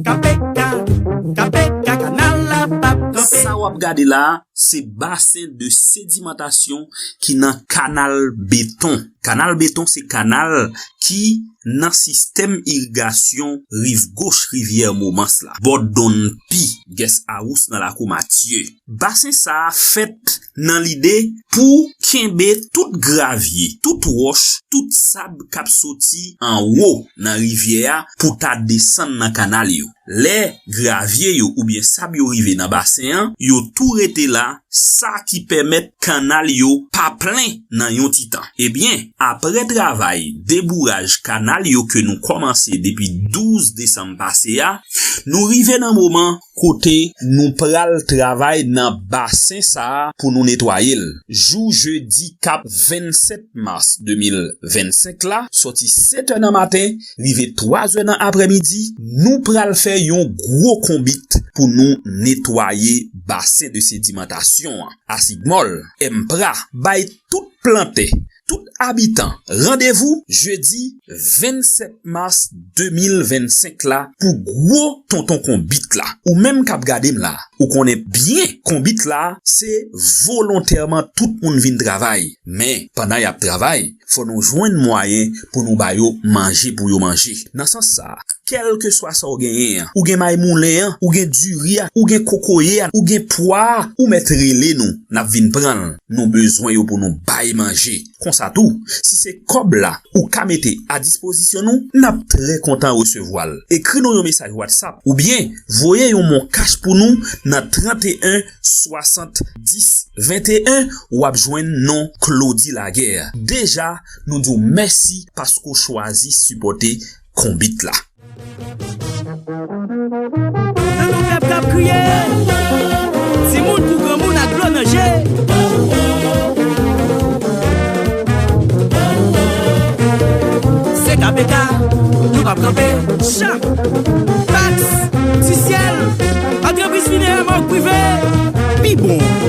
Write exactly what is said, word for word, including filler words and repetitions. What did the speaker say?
K P K, K P K, kanal la p ap kanpe. Sa w ap gade la a, se basen de sedimantasyon ki nan Kanal Beton. Kanal Beton se kanal ki nan sistèm irigasyon riv goch rivyè Momans la, bò Donn Pi, Guest House nan lakou Matye. Basen sa a fèt nan lide pou kenbe tout gravye, tout wòch, tout sab k ap soti anwo nan rivyè a pou ta desann nan kanal yo. Lè gravye yo oubyen sab yo rive nan basen an, yo tou rete la, sa ki pèmèt kanal yo pa plen nan yon ti tan. Ebyen, aprè travay debouraj kanal yo ke nou kòmanse depi douz desanm pase a, nou rive nan moman kote nou pral travay nan basen sa a pou nou netwaye l. Jou jedi k ap vennsèt mas de mil vennsenk la, sòti sèt è nan maten, rive twa zè nan aprèmidi, nou pral fè yon gwo konbit pou nou netwaye basen de sedimantasyon an. Asigmòl, Empra, bay tout plantè, tout abitan randevou jedi vennsèt mas de mil vennsenk la pou gwo tonton konbit la. Ou menm k ap gade m la, ou konnen byen konbit la se volontèman tout moun vin travay. Men, pandan y ap travay, fò nou jwenn mwayen pou nou ba yo manje pou yo manje. Nan sans sa a, kèlkeswa sa w genyen an, ou gen may moulen an, ou gen diri a, ou gen kokoye a, ou gen pwa a, ou mèt rele nou, n ap vin pran l. Nou bezwen yo pou nou bay manje. Konsa tou, si se kòb la ou ka mete a dispozisyon nou, n ap trè kontan resevwa l. Ekri nou yon mesaj WhatsApp oubyen voye yon mon kach pou nou nan trannteyen swasant dis venteyen, w ap jwenn non Claudy Laguerre. Deja, nou di w mèsi paske w chwazi sipòte konbit la. Nan non pèp k ap kriye, timoun kou granmoun ak dlo nan je. Se K P K, nou p ap kanpe. Chak, Pax, Tisyèl, antrepriz minerè mòg prive, pi bon.